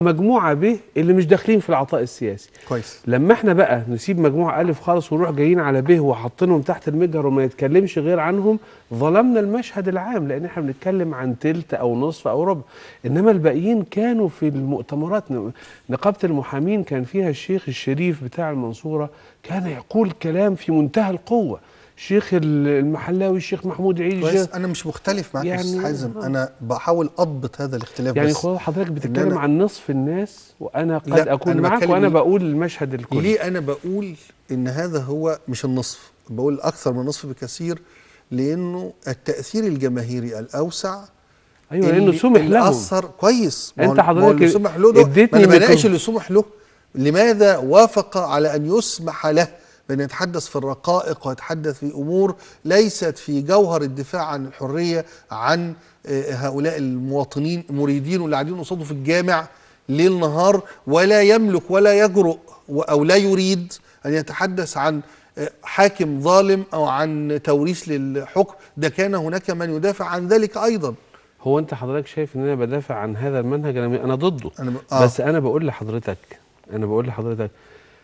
مجموعة ب اللي مش داخلين في العطاء السياسي. كويس. لما احنا بقى نسيب مجموعة ألف خالص ونروح جايين على ب وحاطينهم تحت المجهر وما نتكلمش غير عنهم، ظلمنا المشهد العام، لأن احنا بنتكلم عن تلت أو نصف أو ربع، إنما الباقيين كانوا في المؤتمرات. نقابة المحامين كان فيها الشيخ الشريف بتاع المنصورة، كان يقول كلام في منتهى القوة، الشيخ المحلاوي، الشيخ محمود عيد. كويس. انا مش مختلف معاك يا استاذ حازم، انا بحاول اضبط هذا الاختلاف. يعني بس حضرتك بتتكلم عن نصف الناس وانا قد اكون أنا معاك، وانا بقول المشهد الكلي. ليه انا بقول ان هذا هو مش النصف، بقول اكثر من النصف بكثير، لانه التاثير الجماهيري الاوسع. ايوه، لانه سمح لهم. اثر كويس. انت حضرتك اللي سمح له ده، ما انا بناقش اللي سمح له. لماذا وافق على ان يسمح له بأن يتحدث في الرقائق ويتحدث في أمور ليست في جوهر الدفاع عن الحرية، عن هؤلاء المواطنين المريدين واللي قاعدين قصاده في الجامع ليل نهار، ولا يملك ولا يجرؤ أو لا يريد أن يتحدث عن حاكم ظالم أو عن توريث للحكم؟ ده كان هناك من يدافع عن ذلك أيضا. هو أنت حضرتك شايف أن أنا بدافع عن هذا المنهج؟ أنا ضده. بس أنا بقول لحضرتك،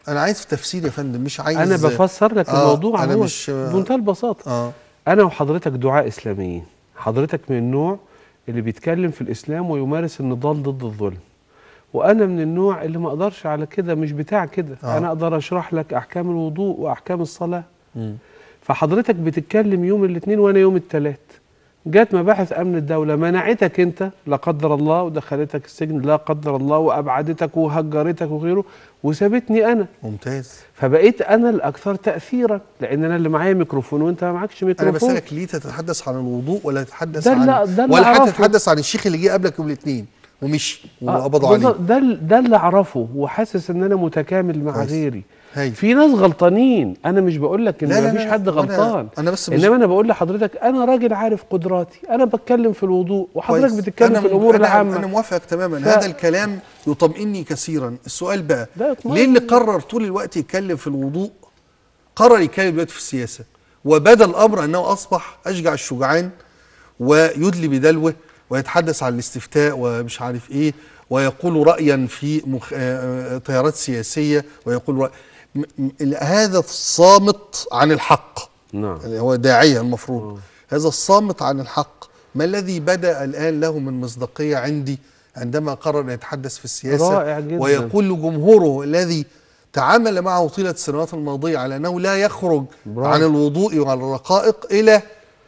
أنا عايز تفسير يا فندم، مش عايز. أنا بفسر لك الموضوع. أنا مش بمنتهى البساطة. أنا وحضرتك دعاء إسلاميين، حضرتك من النوع اللي بيتكلم في الإسلام ويمارس النضال ضد الظلم، وأنا من النوع اللي ما أقدرش على كده، مش بتاع كده. أنا أقدر أشرح لك أحكام الوضوء وأحكام الصلاة. فحضرتك بتتكلم يوم الاثنين وأنا يوم الثلاث. جت مباحث أمن الدولة منعتك أنت لا قدر الله، ودخلتك السجن لا قدر الله، وأبعدتك وهجرتك وغيره، وسابتني أنا. ممتاز. فبقيت أنا الأكثر تأثيرا، لأن أنا اللي معايا ميكروفون وأنت ما معكش ميكروفون. أنا بسألك ليه تتحدث عن الوضوء ولا تتحدث عن ولا حتى تتحدث عن الشيخ اللي جه قبلك يوم الاثنين ومشي وقبضوا عليه؟ ده اللي أعرفه، وحاسس إن أنا متكامل مع غيري. في ناس غلطانين، انا مش بقول لك ان مفيش حد غلطان، أنا بس انما انا بقول لحضرتك انا راجل عارف قدراتي، انا بتكلم في الوضوء وحضرتك بتتكلم في الامور العامة. انا موافقك تماما. هذا الكلام يطمئنني كثيرا. السؤال بقى، ليه اللي قرر طول الوقت يتكلم في الوضوء قرر يتكلم دلوقتي في السياسة، وبدا الامر انه اصبح اشجع الشجعان ويدلي بدلوه ويتحدث عن الاستفتاء ومش عارف ايه، ويقول رايا في تيارات سياسية، ويقول رأي. هذا الصامت عن الحق. نعم. يعني هو داعية المفروض. هذا الصامت عن الحق، ما الذي بدأ الآن له من مصداقية عندي عندما قرر أن يتحدث في السياسة؟ رائع جدا. ويقول لجمهوره الذي تعامل معه طيلة السنوات الماضية على أنه لا يخرج عن الوضوء وعن الرقائق، إلى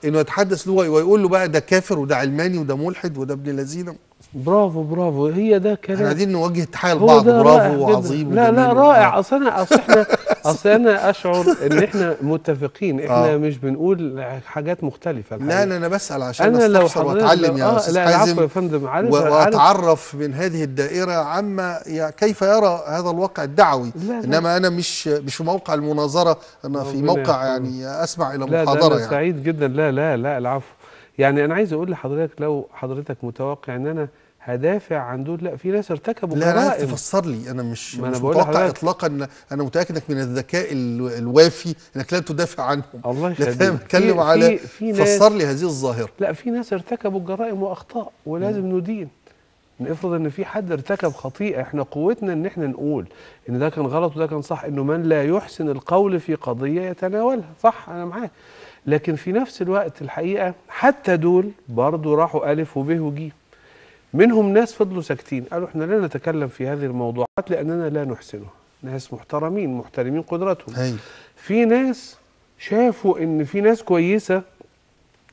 أنه يتحدث له ويقول له بقى ده كافر وده علماني وده ملحد وده ابن لذينه. برافو برافو، هي ده كلام. احنا عايزين نوجه تحية لبعض. برافو وعظيم. لا لا، رائع. اصل انا اشعر ان احنا متفقين، احنا مش بنقول حاجات مختلفة. لا لا، انا بسال عشان استفسر واتعلم يا استاذ حازم. لا يا فندم، عارف، واتعرف من هذه الدائرة عما كيف يرى هذا الواقع الدعوي. لا لا. انما انا مش في موقع المناظرة، انا في موقع يعني اسمع الى محاضرة. لا، أنا سعيد جدا. لا لا لا، العفو. يعني انا عايز اقول لحضرتك، لو حضرتك متوقع ان انا هدافع عن دول، لا، في ناس ارتكبوا جرائم. لا لا، تفسر لي، انا مش متوقع اطلاقا. انا متاكد انك من الذكاء الوافي انك لا تدافع عنهم. الله يخليك. لكن بتكلم على فسر لي هذه الظاهرة. لا، في ناس ارتكبوا جرائم واخطاء ولازم ندين. نفرض ان في حد ارتكب خطيئة، احنا قوتنا ان احنا نقول ان ده كان غلط وده كان صح، انه من لا يحسن القول في قضية يتناولها، صح، انا معاك. لكن في نفس الوقت الحقيقة حتى دول برضو راحوا الف وب وج. منهم ناس فضلوا ساكتين، قالوا احنا لا نتكلم في هذه الموضوعات لاننا لا نحسنها. ناس محترمين، محترمين قدراتهم. في ناس شافوا ان في ناس كويسة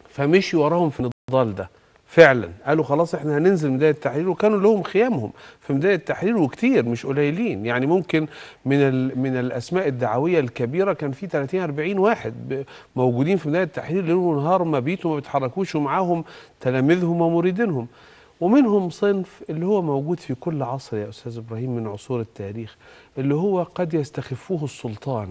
فمشي وراهم في النضال ده فعلا، قالوا خلاص احنا هننزل ميدان التحرير، وكانوا لهم خيامهم في ميدان التحرير، وكتير مش قليلين. يعني ممكن من الاسماء الدعوية الكبيرة كان في 30 40 واحد موجودين في ميدان التحرير ليل ونهار، ما بيتوا ما بيتحركوش، ومعاهم تلاميذهم ومريدينهم. ومنهم صنف اللي هو موجود في كل عصر يا استاذ ابراهيم من عصور التاريخ، اللي هو قد يستخفوه السلطان.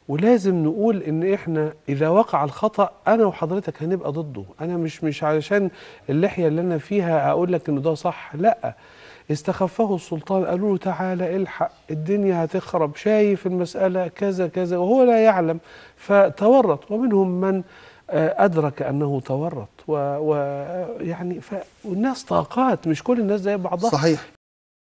ولازم نقول ان احنا اذا وقع الخطأ انا وحضرتك هنبقى ضده. انا مش علشان اللحية اللي انا فيها اقول لك انه ده صح، لا. استخفه السلطان، قالوا له تعالى الحق، الدنيا هتخرب، شايف المسألة كذا كذا، وهو لا يعلم فتورط. ومنهم من أدرك أنه تورط، ويعني والناس طاقات، مش كل الناس زي بعضها. صحيح.